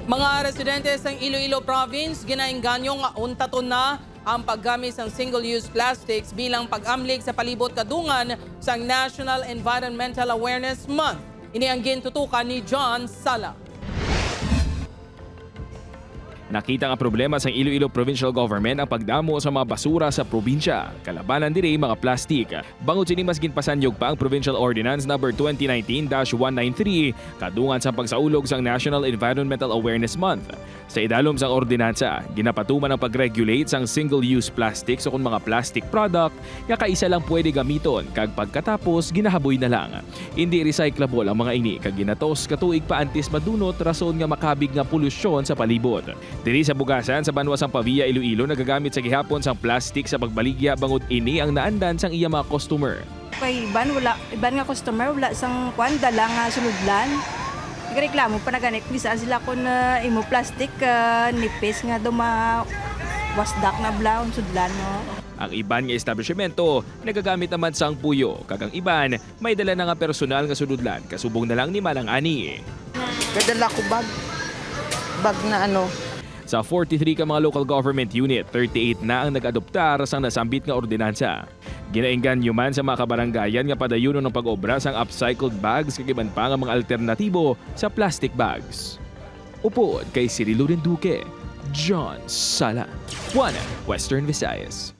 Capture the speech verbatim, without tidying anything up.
Mga residente sang Iloilo Province ginaengganyo nga untaton na ang paggamit sang single-use plastics bilang pag-amlig sa palibot kadungan sang National Environmental Awareness Month. Ini ang gintutukan ni John Sala. Nakita nga problema sang Iloilo Provincial Government ang pagdamo sa mga basura sa probinsya, kalabanan diri mga plastik. Bangod sini, mas ginpasanyog pa ang Provincial Ordinance Number twenty nineteen dash one nine three kadungan sa pagsaulog sang National Environmental Awareness Month. Sa idalom sang ordinansa, ginapatuman ang pag-regulate sang single-use plastics o kon mga plastic product nga kaisa lang pwede gamiton kag pagkatapos ginahaboy na lang. Indi recyclable ang mga ini kag ginatos ka tuig pa antes madunot, rason nga makabig nga polusyon sa palibot. Diri sa Bugasan, sa banwa sang Pavia, Iloilo, nagagamit sa gihapon sang plastic sa pagbaligya bangod ini ang naandan sang iya mga customer. Kay iban wala, iban nga customer wala sang kuan, dala nga sulodlan. Nagreklamo pa na gani bisan sila kon ah, imo plastic ah, nipis nga daw ma wasdak na bala ang sudlan, no? Ang iban nga establishmento nagagamit naman sang puyo, kag ang iban may dala na nga personal nga sulodlan kasubong na lang ni Manang Ani. Gadala ko bag. Bag na ano. Sa forty-three ka mga local government unit, thirty-eight na ang nag-adoptar sang nasambit nga ordinansa. Ginaengganyo man sa mga kabarangayan nga padayunon ang pag-obra sang upcycled bags kag iban pa nga mga alternatibo sa plastic bags. Upod kay Cirilo Rinduque, John Sala, One Western Visayas.